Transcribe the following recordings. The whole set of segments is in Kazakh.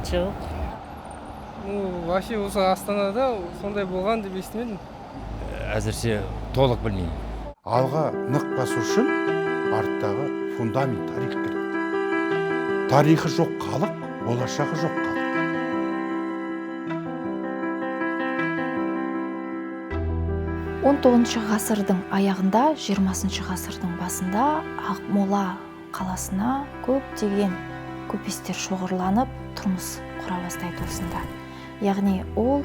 Жоқ. Ну, вообще осы Астанада сондай болған деп естімедім. Әзірше толық білмеймін. Алға нық басу үшін арттағы фундамент тарих керек. Тарихы жоқ халық, болашағы жоқ халық. 19 ғасырдың аяғында, 20 ғасырдың басында Ақмола қаласына көптеген көпестер шоғырланып тұрмыс құра бастайды осында. Яғни ол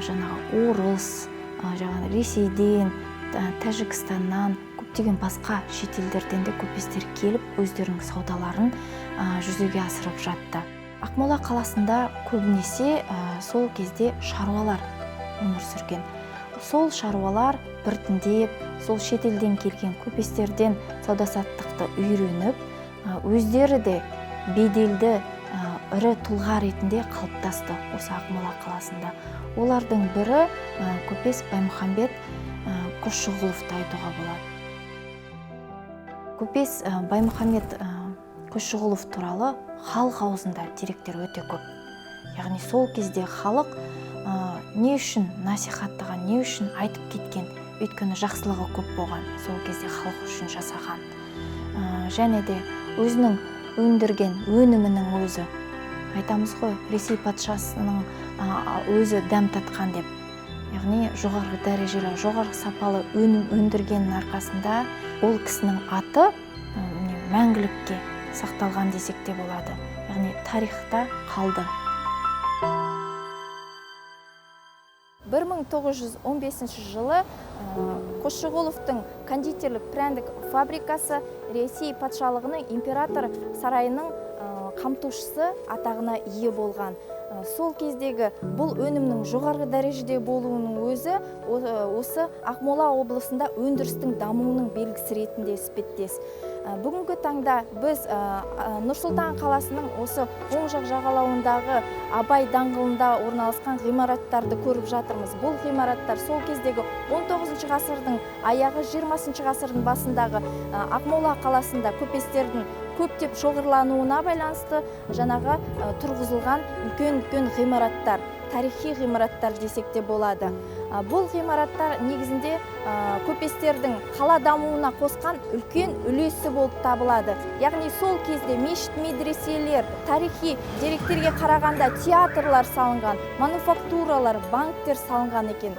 жаңағы орыс, жаңағы Ресейден, Тәжікстаннан, көптеген басқа шетелдерден де көпестер келіп өздерінің саудаларын жүзеге асырып жатты. Ақмола қаласында көбінесе сол кезде шаруалар өмір сүрген. Сол шаруалар біртіндеп сол шетелден келген көпестерден сауда-саттықты үйреніп, өздері де беделді ірі тұлға ретінде қалыптасты осы Ақмола қаласында. Олардың бірі көпес Баймұхамбет Қосшығұловты айтуға болады. Көпес Баймұхамбет Қосшығұлов туралы халық аузында деректер өте көп. Яғни сол кезде халық не үшін насихаттаған, не үшін айтып кеткен, өйткені жақсылығы көп болған, сол кезде халық үшін жасаған. Және де өзінің өндірген өнімінің өзі, айтамыз ғой, Ресей патшасының өзі дәм татқан деп. Яғни жоғарғы дәрежелі, жоғарғы сапалы өнім өндіргеннің арқасында ол кісінің аты мәңгілікке сақталған десек те болады. Яғни тарихта қалды. 1915 жылы Қосшығұловтың кондитерлік прәндік фабрикасы Ресей патшалығының император сарайының қамтушысы атағына ие болған. Сол кездегі бұл өнімнің жоғарғы дәрежеде болуының өзі осы Ақмола облысында өндірістің дамуының белгісі ретінде іспеттес. Бүгінгі таңда біз Нұр-Сұлтан қаласының осы оң жақ жағалауындағы Абай даңғылында орналасқан ғимараттарды көріп жатырмыз. Бұл ғимараттар сол кездегі 19 ғасырдың аяғы, 20 ғасырдың басындағы Ақмола қаласында көпестердің көптеп шоғырлануына байланысты жаңағы тұрғызылған үлкен-үлкен ғимараттар, тарихи ғимараттар десек те болады. Бұл ғимараттар негізінде көпестердің қала дамуына қосқан үлкен үлесі болып табылады. Яғни сол кезде мешіт, медреселер, тарихи деректерге қарағанда театрлар салынған, мануфактуралар, банктер салынған екен.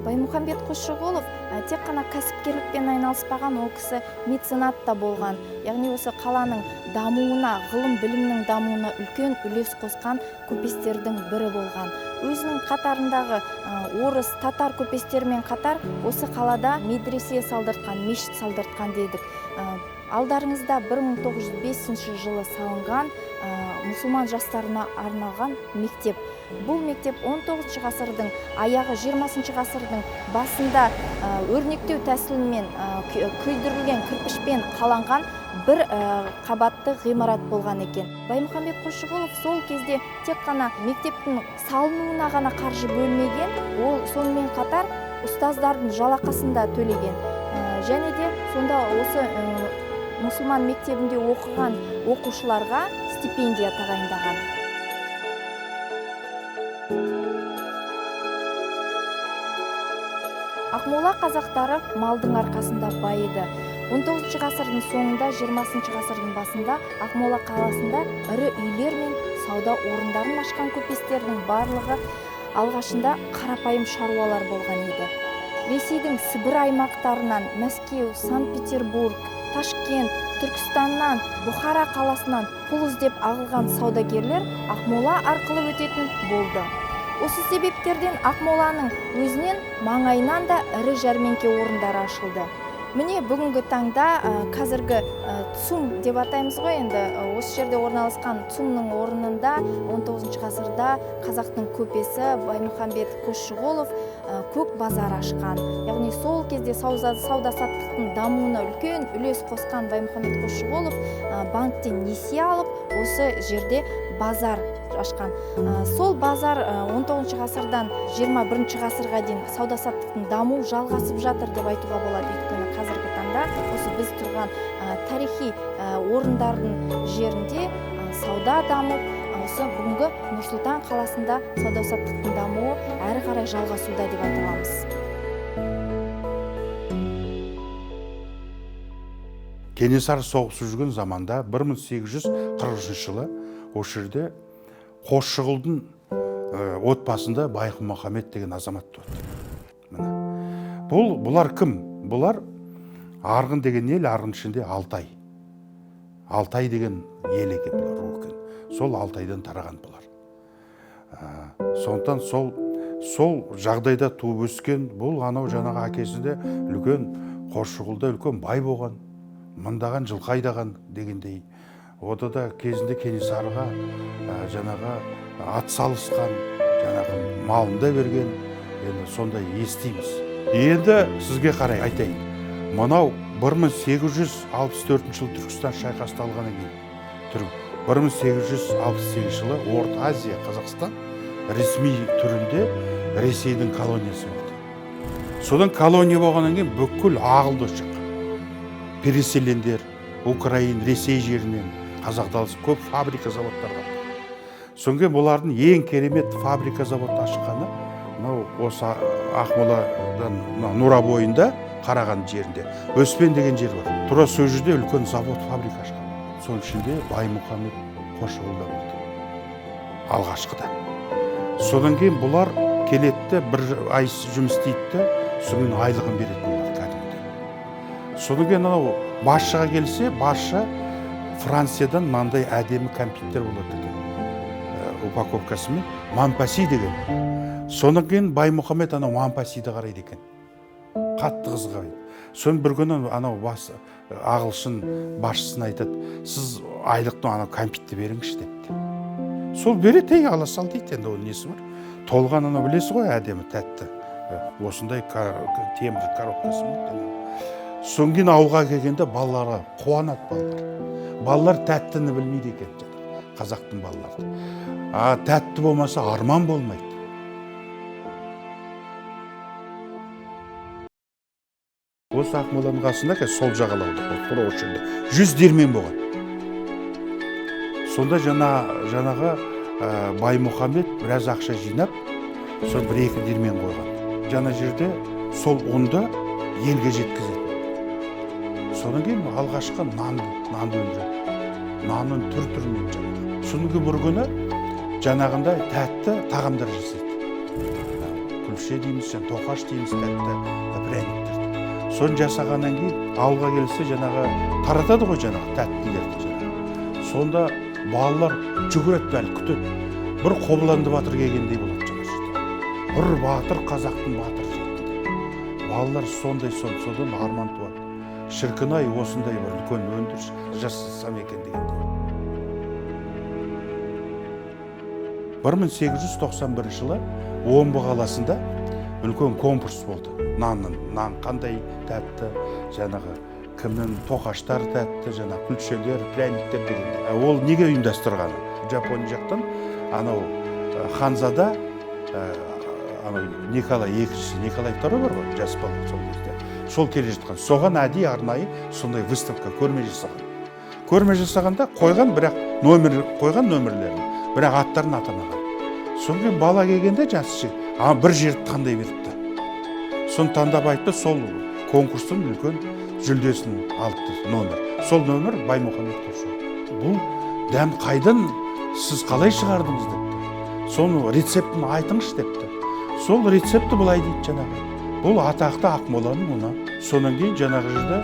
Баймұхамбет Қосшығұлов тек қана кәсіпкерлікпен айналыспаған, ол кісі меценат та болған. Яғни осы қаланың дамуына, ғылым білімнің дамуына үлкен үлес қосқан көпестердің бірі болған. Өзінің қатарындағы орыс, татар көпестерімен қатар осы қалада медресе салдыртқан, мешіт салдыртқан дедік. Алдарыңызда 1905 жылы салынған мұсылман жастарына арналған мектеп. Бұл мектеп 19 ғасырдың аяғы, 20 ғасырдың басында өрнектеу тәсілімен күйдірілген кірпішпен қаланған бір қабатты ғимарат болған екен. Баймұхамбет Қосшығұлов сол кезде тек қана мектептің салынуына ғана қаржы бөлмеген, ол сонымен қатар ұстаздардың жалақысын да төлеген. Және де сонда осы мұсылман мектебінде оқыған оқушыларға стипендия тағайындаған. Ақмола қазақтары малдың арқасында байыды. 19 ғасырдың соңында, 20 ғасырдың басында Ақмола қаласында ірі үйлер мен сауда орындарын ашқан көпестердің барлығы алғашында қарапайым шаруалар болған еді. Ресейдің Сібір аймақтарынан, Мәскеу, Санкт-Петербург, Ташкент, Түркістаннан, Бұхара қаласынан пұл іздеп ағылған саудагерлер Ақмола арқылы өтетін болды. Осы себептерден Ақмоланың өзінен маңайынан да ірі жәрмеңке орындары ашылды. Міне бүгінгі таңда қазіргі ЦУМ деп атаймыз ғой енді, осы жерде орналасқан ЦУМның орнында 19 ғасырда қазақтың көпесі Баймұхамбет Қосшығұлов көк базар ашқан. Яғни сол кезде сауда-саттықтың дамуына үлкен үлес қосқан Баймұхамбет Қосшығұлов банктен несие алып, осы жерде базар ашқан. Сол базар 19 ғасырдан 21 ғасырға дейін сауда-саттықтың дамуы жалғасып жатыр деп айтуға болады. Өйткені қазіргі таңда осы біз тұрған тарихи орындардың жерінде сауда дамып, Осы бүгінгі Нұр-Сұлтан қаласында сауда-саттықтың дамуы әрі қарай жалғасуда деп айта аламыз. Кенесары соғысып жүрген заманда 1843 жылы осы жерде Қосшығұлдың отбасында Байқұмұхаммед деген азамат туады. Міне. Бұлар кім? Бұлар Арғын деген ел, Арғын ішінде Алтай. Алтай деген ел екен бұлар, ру екен. Сол Алтайдан тараған бұлар. Сондықтан сол жағдайда туып өскен, бұл анау жаңағы әкесі де үлкен Қосшығұлда үлкен бай болған, мыңдаған жылқы айдаған дегендей. Ода да кезінде Кенесарыға жаңағы ат салысқан, жаңағы малын да берген, енді сондай естиміз. Енді сізге қарай айтайын. Мынау 1864 жылы Түркістан шайқасты алғаннан кейін, 1868 жылы Орта Азия, Қазақстан ресми түрінде Ресейдің колониясы болды. Содан колония болғаннан кейін бүкіл ағылды осы жаққа. Переселендер, Украин, Ресей жерінен қазақ даласы көп фабрика заводтар бар. Содан кейін бұлардың ең керемет фабрика заводты ашқаны мынау осы Ақмоладан мынау Нұра бойында, Қарағанды жерінде Өспен деген жер бар. Тура сол жерде үлкен завод фабрика ашқан. Соның ішінде Баймұхаммед Қосшығұл да болды алғашқыда. Содан кейін бұлар келеді де бір ай жұмыс істейді де, содан кейін айлығын береді бұлар кәдімгідей. Содан кейін анау басшыға келсе, басшы Франциядан мынандай әдемі кәмпиттер болады екен. Упаковкасымен Мампаси деген. Содан кейін Баймұхаммед анау Мампасиді қарайды екен. Қатты қызығады. Соны бір күні анау ағылшын басшысына айтады, сіз айлықтың анау кәмпитті беріңізші депті. Сол береді, ей, ала сал дейді, енді оның несі бар. Толған анау білесіз ғой, әдемі тәтті. Осындай темір коробкасымен. Содан кейін ауылға келгенде балаларға қуанады балалар. Балалар тәттіні білмейді екен, жаңағы қазақтың балалары. А тәтті болмаса арман болмайды. Осы Ақмоланың қасында қазір сол жағалауда, ол тура осы жерде 100 диірмен болған. Сонда жаңағы Баймұхаммед біраз ақша жинап, сол бір-екі диірмен қойған. Жаңа жерде сол ұнды елге жеткізеді. Содан кейін алғашқы нанды өндіреді. Нанның түр-түрімен жаңағы. Содан кейін бір күні жаңағындай тәтті тағамдар жасайды. Күлше дейміз, жаңа тоқаш дейміз, тәтті пряниктерді. Соны жасағаннан кейін ауылға келсе жаңағы таратады ғой жаңағы тәттілерді жаңағы. Сонда балалар жүгіреді, бәрі күтеді. Бір Қобыланды батыр келгендей болады жаңа жерде. Бір батыр, қазақтың батыры жетті. Балалар сондай содан арман туады. Шіркін-ай, осындай бір үлкен өндіріс жасасам екен дегендей. 1891 жылы Омбы қаласында үлкен конкурс болды. Нанның, нан қандай тәтті, жаңағы кімнің тоқаштар тәтті, жаңағы күлшелер, пряниктер дегенде. Ол неге ұйымдастырғаны? Жапония жақтан анау ханзада, анау Николай екінші, Николай второй бар ғой, жас бала сол кезде. Сол келе жатқан. Соған әдейі арнайы сондай выставка, көрме жасаған. Көрме жасағанда қойған, бірақ номер қойған нөмірлерін, бірақ аттарын атамаған. Содан кейін бала келгенде жас жігіт, бір жерді таңдай беріпті. Соны таңдап айтты, сол конкурстың үлкен жүлдесін алыпты номер. Сол номер Баймұхаммед Қосшығұл. Бұл дәм қайдан, сіз қалай шығардыңыз депті. Соны рецептін айтыңызшы депті. Сол рецепті былай дейді жаңағы. Бұл атақты Ақмоланың ұны. Содан кейін жаңағы жерде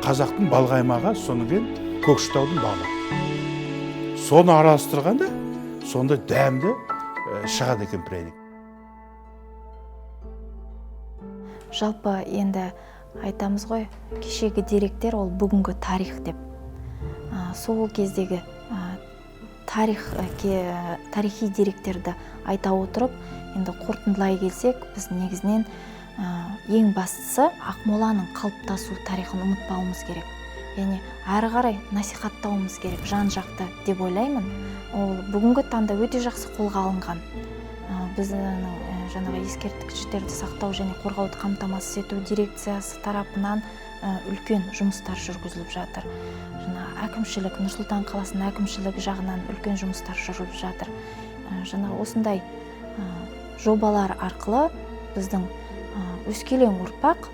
қазақтың балқаймағы, содан кейін Көкшетаудың балы. Соны араластырғанда сонда дәмді шығады екен пряник. Жалпы енді айтамыз ғой, кешегі деректер ол бүгінгі тарих деп. Сол кездегі тарихи деректерді айта отырып, енді қорытындылай келсек, біз негізінен ең бастысы Ақмоланың қалыптасу тарихын ұмытпауымыз керек. Яғни әрі қарай насихаттауымыз керек жан-жақты деп ойлаймын. Ол бүгінгі таңда өте жақсы қолға алынған. Біздің жаңағы ескерткіштерді сақтау және қорғауды қамтамасыз ету дирекциясы тарапынан үлкен жұмыстар жүргізіліп жатыр. Жаңа әкімшілік, Нұр-Сұлтан қаласының әкімшілігі жағынан үлкен жұмыстар жүріп жатыр. Жаңа осындай жобалар арқылы біздің өскелең ұрпақ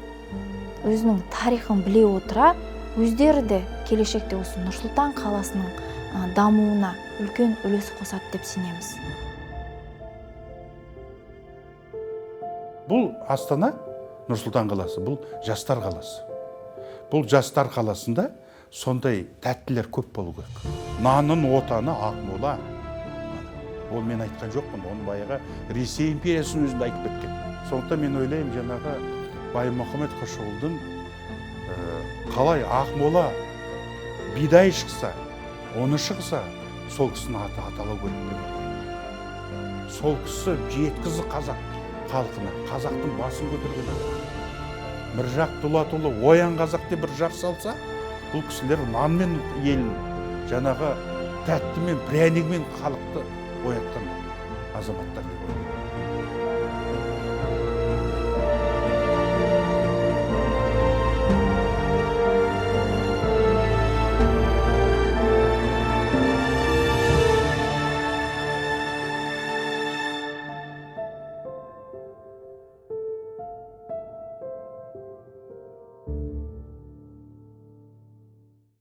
өзінің тарихын біле отыра, өздері де келешекте осы Нұр-Сұлтан қаласының дамуына үлкен үлес қосады деп сенеміз. Бұл Астана, Нұр-Сұлтан қаласы, бұл жастар қаласы. Бұл жастар қаласында сондай тәттілер көп болу керек. Нанның отаны Ақмола. Ол мен айтқан жоқпын, оны баяғы Ресей империясының өзінде айтып кеткен. Сондықтан мен ойлаймын, жаңағы Баймұхамед Қосшығұлдың қалай Ақмола бидай шықса, оны шықса, сол кісінің аты аталу керек деп ойлаймын. Сол кісі жеткізді қазақ халқына, қазақтың басын көтерген адам. Міржақ Дулатұлы оян қазақ деп бір жар салса, бұл кісілер нанмен елін, жаңағы тәттімен, пряникмен халықты оятқан азаматтар деп ойлаймын.